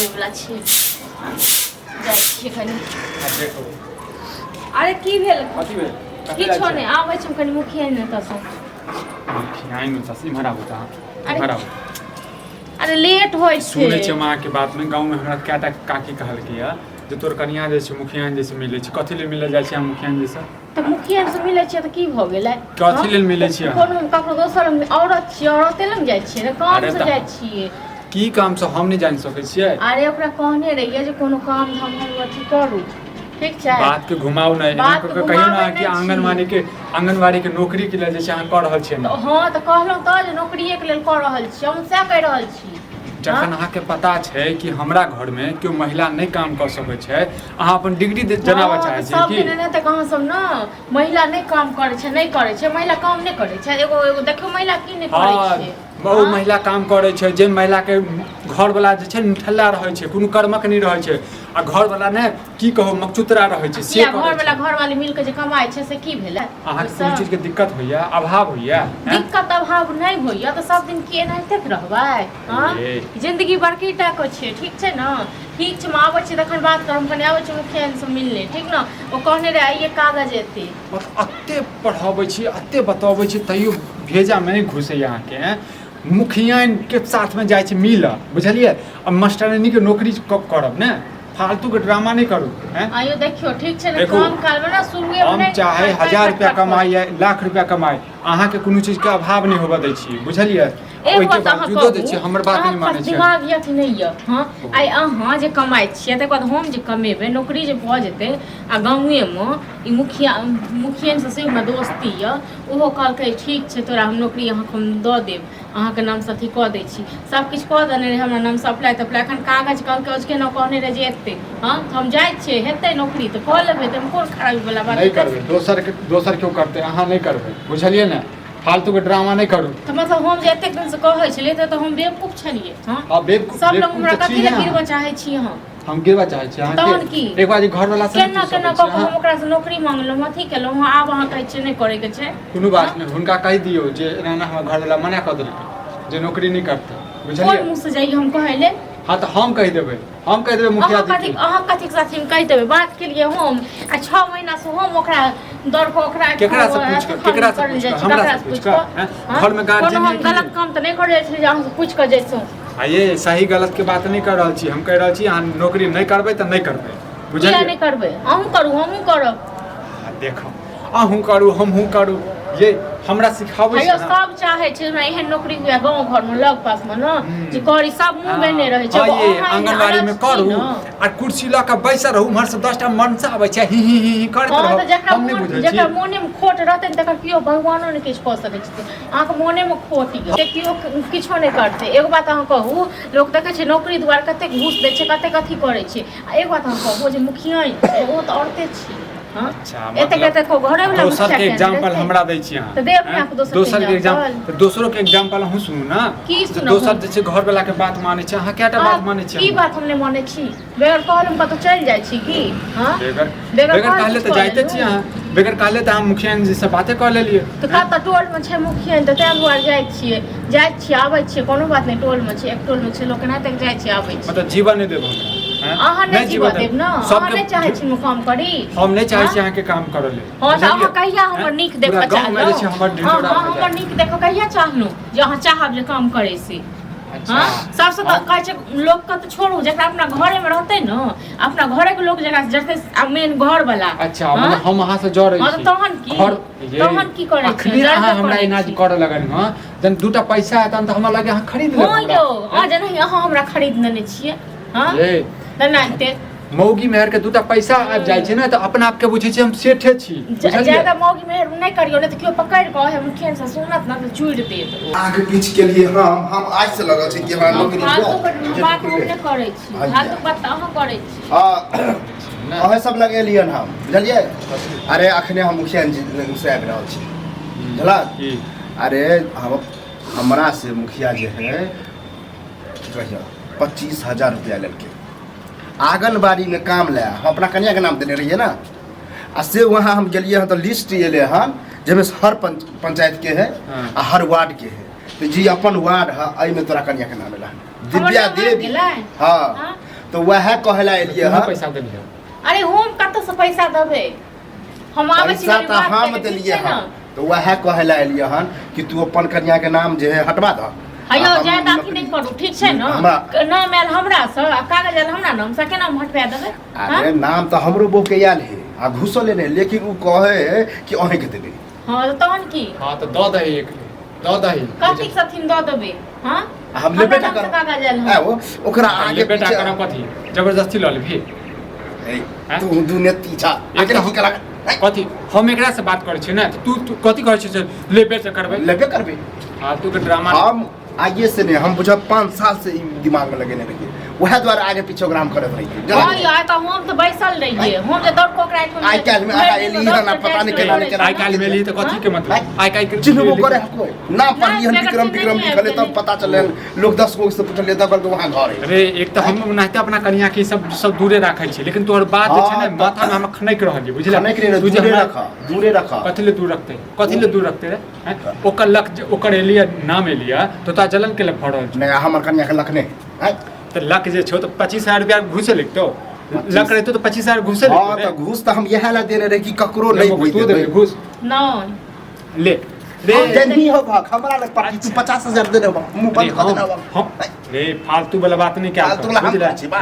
वला छी, जाइ छियै कनि। आब देखो। अरे, की भेल? कथी भेल? कथी? किछो नहि, आबै छी हम कनि मुखिया ने एतऽसँ। मुखिया ने तस, इम्हर आबू तऽ अहाँ। अरे। इम्हर आबू। अरे, लेट होइ छै। सुनै छियै हम अहाँके बातमे। गाँवमे हमरा कएटा काकी कहलकै यऽ जे तोर कनिया जे छै मुखिया जी से मिलै छै। कथी लेल मिलल जाइ छै अहाँ मुखिया जी से? तऽ मुखिया से मिलै छियै तऽ की भऽ गेलै? कथी लेल मिलै छियै अहाँ? कोनो ककरो दोसर औरत छियै, औरते लग जाइ छियै ने काम अरे से। तऽ- जाइ छियै। की काम से, हम नहि जानि सकै छियै। अरे, ओकरा कहने रहियै जे कोनो काम धाम हम अथी करू, ठीक छै? बात के घुमाउ नहि एना बात कऽ कऽ कहियौ ने घुमाबै कि नहि छी। आंगनबाड़ी के, आंगनबाड़ी के नौकरी के लेल जे छै अहाँ कऽ रहल छियै ने? हँ, तऽ कहलहुँ तऽ जे नौकरिएके लेल कऽ रहल छी हम, सएह कहि रहल छी। जखन अहाँके पता छै कि हमरा घरमे केओ महिला नहि काम कऽ सकै छै, अहाँ अपन डिग्री जनाबऽ हँ, चाहै तऽ छियै सब की? दिन एनाहिते अहाँ सब ने महिला नहि काम करै छै, नहि करै छै, महिला काम नहि करै छै। एगो एगो देखियौ, महिला की नहि करै हँ छै। बहुत हँ? महिला काम करै छै। जे महिलाके घरवला जे छै निठल्ला रहै छै, कोनो कर्मक नहि रहै छै, आ घरवला ने की कहू मकचुतरा रहै छै, से किया करै घरवला छै। घरवाली मिल के जे कमाइ छै से की भेलै? अहाँके ओहिसँ कोनो चीजके दिक्कत होइया, अभाव होइया, ऐं? दिक्कत अभाव नहि होइया तऽ सब दिन की एनाहिते रहबै? हँ? ए। जिंदगी बड़की टा के छै, ठीक छै ने? ठीक छै, हम आबै छी तखन बात करब। कनि आबै छी मुखिया से मिलने, ठीक ने? ओ कहने रहै आइए कागज एतै। मतलब एते पढ़ाबै छी, एते बतबै छी, तैयो भेजामे नहि घुसैया अहाँके, ऐं? मुखियाके साथमे जाइ छी मिलऽ, बुझलियै? आ मास्टरनीके नौकरी करब ने? फालतूके ड्रामा नहि करू, ऐं? आइयो देखियौ, ठीक छै ने? देखू, काम कालमे ने शुरुए हम नहि चाहे खट 1000 खट रुपया खट। कमाइ या लाख रुपया कमाइ, अहाँके कोनो चीजके अभाव नहि होबऽ दै छी, बुझलियै? एक ओहिके बात अहाँ बावजूदो कहू, दै छियै, हमर बात नहि अहाँके मानै पास छियै। दिमाग यऽ कि नहि यऽ? हँ, आइ अहाँ जे कमाइ छियै, तकर बाद हम जे कमेबै, नौकरी जे भऽ जेतै आ गाँवेमे ई मुखिया, मुखियनसँ से हमरा दोस्ती यऽ, ओहो कहलकै ठीक छै, तोरा हम नौकरी अहाँके हम दऽ देब, अहाँके नामसँ अथी कऽ दै छी। सब किछु कऽ देने रहै हमरा नामसँ अप्लाई तप्लाई। एखन कागज कहलकै अजुके ने कहने रहै जे एतै। हँ, तऽ हम जाइ छियै, हेतै नौकरी तऽ कऽ लेबै, तऽ कोन खराबी वला बात नहि हेतै? करबै। दोसरके, दोसर केओ करतै, अहाँ नहि करबै, बुझलियै ने? फालतूके ड्रामा नहि करू। तऽ मतलब हम जे एतेक दिनसँ कहै छलियै तऽ हम बेवकूफ छलियै? हँ? हँ, बेवकूफ। सब लोग बेवकूफ हमरा तऽ कथी छी लए ने। गिरबऽ चाहै छी अहाँ? हम गिरबा चाहै छी तहन अहाँके? की? एक बार जे घरवला से केना केना कऽ कऽ हम ओकरासँ नौकरी मांगलहुँ, अथी केलहुँ, आब अहाँ कहै छियै नहि करैके छै। कोनो बात नहि, हुनका कहि दियौ जे एना एना हमर घरवला मना कऽ देलकै जे नौकरी नहि करतै। कोन बुझलियै? मुँहसँ जाइए हम कहै लेल? हँ, तऽ हम कहि देबै, हम कहि देबै मुखिया अहाँ जी कथी के। अहाँ कथीके साथी हम कहि देबै? बात केलियै हम आ 6 महीनासँ हम ओकरा दौड़ कऽ ओकरा केकरा से पूछि कऽ? केकरा से पूछि कऽ? हमरा से पूछि कऽ, हैं? घरमे गार्जियन कोनो हम है कि गलत नहि? काम तऽ नहि करै छलियै जे अहाँसँ पूछि कऽ जैतहुँ। आ ये सही गलत के बात नहि कर रहल छी। हम कहि रहल छी, अहाँ नौकरी नहि करबै तऽ नहि करबै। किया बुझलियै? नहि करबै? अहूँ करू, हमहूँ करब। आ देखो, अहूँ करू, हमहूँ करू, ये हमरा सिखाबै हेयौ छै ने। सब चाहै छै हमरा एहन नौकरी हुए गाँव घरमे, लग पासमे ने जे करी, सब मुँह बेने रहै छै। हँ, एगो ये अहाँ एहन आंगनबाड़ी में अलग छी करू ने। आ कुर्सी लऽ कऽ बैसल रहू, उम्हर से 10टा मनसा आबै छै, ही ही ही ही करैत हँ, रहू। तऽ जकरा हम नहि मोन बुझै छी। जकरा मोनेमे खोट रहतै ने, तकर केओ भगवानो नहि किछु कऽ सकै छथिन। अहाँके मोनेमे खोट यऽ से केओ किछो नहि करतै। एगो बात अहाँ कहू, लोक देखै छै नौकरी दुआरे कतेक घूस दै छै, कतेक अथी करै छै। आ एगो बात अहाँ कहू, जे मुखिया छै ओ तऽ औरते छी। हँ? अच्छा, एतेक मतलब एतेक घरे वाला दोसर मुखिया के किया नहि एग्जाम्पल रहतै? हमरा दै छी अहाँ? तऽ देब ने हैं? अहाँके दोसर के दोसर के एग्जाम्पल। एग्जाम्पल, दोसरो के एग्जाम्पल अहूँ सुनू ने। की जे सुनब दोसर हम? जे छै घर वाला के बात मानै छै, अहाँ कएटा बात अहाँ मानै छी? की हमर? बात हम नहि मानै छी? बगैर कहल हम कतहु चलि जाइ छी की? हँ? बगैर बगैर बगैर कहल कहले किछु तऽ कऽ जाइते छी लेलहुँ? अहाँ। बगैर कहले तऽ अहाँ मुखिया जी से बाते कऽ लेलियै। तऽ कतऽ टोलमे छै मुखिया तऽ ताहि दुआरे जाइ छियै, जाइ छियै, आबै छियै, कोनो बात नहि। टोलमे छै, एक टोलमे छै लोक, एनाहिते जाइ छियै, आबै छियै। मतलब जीवन नहि देब हमरा, हैं? अहाँ नहि जीवऽ देब ने? अहाँ सबके नहि चाहै छी हम काम करी? हम नहि चाहै छी हँ? अहाँके काम करऽ लेल। हँ, तऽ अहाँ बुझलियै? कहिया हमर हैं? नीक पूरा देखऽ गाँवमे जे छै चाहलहुँ? हमर हँ ढिंढोरा हँ भऽ हमर जायत। नीक देखऽ कहिया चाहलहुँ जे अहाँ चाहब जे काम करै से? अच्छा। हँ, सबसँ तऽ कहै छै लोकके तऽ छोड़ू, जकरा अपना घरेमे रहतै ने, अपना घरेके लोक जकरा जते आ मेन घरवला। अच्छा, हँ? मतलब हम अहाँ से जरै हँ, तऽ छी। तहन की? घर ये, तहन की करै छी? अखने जरबे अहाँ हमरा करै एना छी। करऽ लगन हँ, जहन दूटा पैसा एतन तऽ हमरा लगे अहाँ खरीद लेब हँ हमरा। यौ, अहाँ जेनाहि अहाँ हमरा खरीद लेने छियै। हँ, ये तेनाहिते। मौगी मेहर के दूटा पैसा आबि जाइ छै ने तऽ अपना आपके बुझै छै हम सेठे छी, बुझलियै? ज्यादा मौगी मेहर नहि करियौ, नहि तऽ केओ पकड़ि कऽ हे मुखिया से सुनत ने तऽ चूड़ि देत। अहाँके किछु केलियै हम हम आज से लगल छै कि हमरा नौकरी फालतू के बात हम नहि करै छी। आइया। फालतू बात तऽ अहाँ करै छी। अहें सब लगेलियन हम, बुझलियै? अरे, अखने हम मुखिया जी लग से आबि रहल छी, बुझलक? की? अरे, हम हमरा से मुखिया जे है, की कहियो, 25,000 रुपया लेलकै आंगनबाड़ी में काम ले। हम अपना कनिया के नाम देने रहिए ना, आ से वहाँ हम गेलिए हन तऽ लिस्ट एलै हन जाहिमे हर पंचायत के है आ हर वार्ड के है। तऽ जी अपन वार्ड है, एहिमे तोरा कनिया के नाम एला हन, दिव्या नाम आबि देवी। गेलै? हाँ। हाँ? तो वह कहे ला एलिए तू हन। पैसा देलियै? अरे हम कतऽ से पैसा देबै? हम आबै छी पैसा गरीब तऽ बात हम करै, ठीक देलिए छै ने? हन। तो वह कहे ला एलिए हन कि तू अपन कन्या के नाम जे है हटवा दह। हयौ, आ हम जायदा अथी नौकरी- नहि करू, ठीक छै ने? हमरा नाम आयल हमरासँ आ कागज आयल हमरा नामसँ, केना हम हटवा देबै? हँ? अरे नाम तऽ हमरो बहू के आयल है आ घुसो लेने, लेकिन उ कहे कि अहें के देबै। हँ, तऽ तहन की? हँ, तऽ दऽ दही, एक दऽ दही। कथी सथिन दऽ देबै? हँ, हम लेबे हमरा टा नामसँ करब। कागज आयल आ हन। ओ ओकरा आगे लेबे टा पीछे करब कथी? जबरदस्ती लऽ लेबही? ए, हैं? तू दुने तीछा एक आगे की करा? कथी? हम एकरा से बात करै छियै ने, तऽ तू तू कथी कहै छियै जे लेबे तऽ करबै? लेबे करबै। फालतू के ड्रामा। हम आइए से नहीं, हम बुझब 5 साल से ई दिमाग में लगेने रहिए, वएह द्वारा आगे पीछे ओकरा हम करैत रहिए। हँ यौ, आइ तऽ हम तऽ बैसल रहियै, हम जे दौड़ कऽ ओकरा एहिठाम आइ काल्हिमे अहाँ एली हन आ पता नहि केना ने केना। आइ काल्हि में एली तऽ कथी के मतलब आइ काल्हि के? चिन्हबो करे है कोई ना? पढ़ली हन नहि, विक्रम बेगर विक्रम चिन्हने लिखले आबि तब पता चलल, लोग 10 गो से पूछलिए तब कहलकै वहाँ घर है। अरे एक तऽ हम ओनाहिते अपना कनिया के ई सब सब दूरे राखै छी, लेकिन तोहर बात जे छै ने हँ, तऽ- माथा में हमरा खनकि रहल छै, बुझला? खनकि रहै, तू जे दूरे हमरा रख, दूरे रख। कथी ले दूर रखते? कथी ले दूर रखते रे? हैं? ओकर लक जे- ओकर एलिया नाम एलिया तो तोरा जलन के ले भऽ रहल छौ? नहीं, हमर कन्या के लखने हैं। तऽ लक जे छौ तऽ 25,000 रुपया घुसे लिखतौ? लक रहितौ तऽ 25,000 घुसे हाँ लिखतौ। तऽ घूस तऽ हम इएह ला देने रहे कि ककरो नहीं तू होई देबही देबै। घूस? नहि। ले रे। देनी हो भाग हमरा लग पार्टी, तू 50,000 देने हो, मुंह रे, बंद कऽ देने हम हो। हम रे, फालतू वाला बात नहीं क्या? फालतू वाला हम करै छी, बा।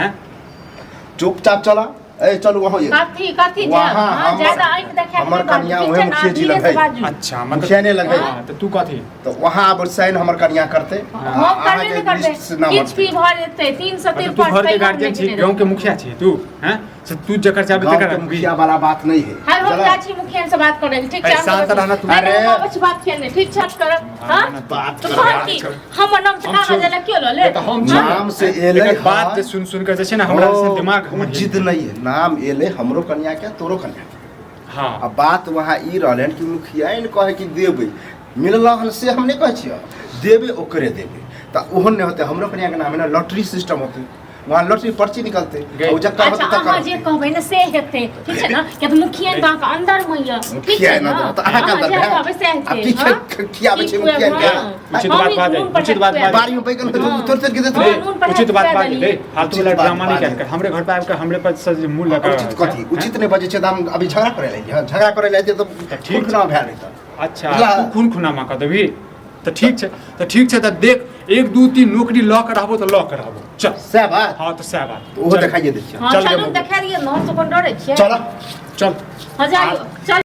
चुपचाप चला, ए चलू वहाँ ये। कथी कथी जायब? वहाँ हाँ, हमर- ज्यादा आँखि देखा के हमर नहि बाजू, कनिया ठीक उहे छै ने? मुखिया जी धीरे लग से है। बाजू। अच्छा, मतलब मुखिया नहि लगै। हाँ, तऽ तू कथी? तऽ वहाँ आब साइन हमर कनिया करतै। हम करबे नहि करबै, किछु भी भऽ जेतै, 300 मतलब तू घर के तिरपन गार्जियन छी, गाँव के मुखिया छी तू? हैं, से तू जकर चाहबे गाँव तकर के रखबी? मुखिया वाला बात नहीं है। हम चला। जाइ छी मुखिया से बात करै लए, ठीक छै? अरे, शांत रहना तू। अरे अरे। हम अबै छी बात केने, ठीक छै? करब, हाँ? बात तऽ कर, तहन की? हमर नाम से हम कागज छी- आयल क्यों लऽ ले? तऽ हम छी ने। नाम से एलै एकर बात हन। जे सुन सुन के जे छै ने हमरा जे छै ओ, दिमाग ओ हमर जिद नहीं है, नाम एलै हमरो कन्या के, तोरो कन्या के। हाँ। आ बात वहाँ ई रहलै हन कि मुखिया ने कहै कि देबै, मिलल हन से हम नहि कहै छियै, देबै ओकरे देबै तऽ ओहन नहि होतै। हमरो कन्या के नाम है ने, लॉटरी सिस्टम होतै वहाँ, लॉटरी पर्ची निकलतै। गई। ओ जकर अच्छा, होतै तकर अहाँ जे होतै। कहबै ने से हेतै, ठीक छै ने? किया तऽ मुखिया तऽ अहाँके अंदर मे यऽ, ठीक मुखिया छै ने ने? तऽ अहाँके अहाँ अंदर जे भए। कहबै से आब हेतै। की हाँ? खियाबै छै की मुखिया के? खुएब? उचित हाँ। बात हम बाजै, नून पर उचित बात खुएब। बाजै। बाड़ी में बैगन हाँ। तोड़ तोड़ के देत। हाँ, रे, नून पर उचित बात खुआ बाजै देलियै। रे, फालतू वाला उचित बात ड्रामा नहीं बाजै। कर। हमरे घर पे आबि के हमरे पर से जे मुँह लगा उचित रहल छै, कथी? हैं? उचित नहि बजै छै तऽ हम अभी झगड़ा करै लए हँ, झगड़ा करै लए तऽ ठीक खून खुनामा भए जेतै। अच्छा, बुझला? तू खून खुनामा कऽ देबही तऽ ठीक छै, तऽ ठीक छै, तऽ देख, 1 2 3 नौकरी लऽ के रहबो तऽ लऽ के रहबो, चल। सएह बात। हँ, तऽ सएह बात। तऽ ओहो चल। देखाइए दै छियै। हाँ, चल चलू गे। देखा दिअ ने, हम सब अपन डरै छियै। चल। चल। हाँ, जाइयो, चल।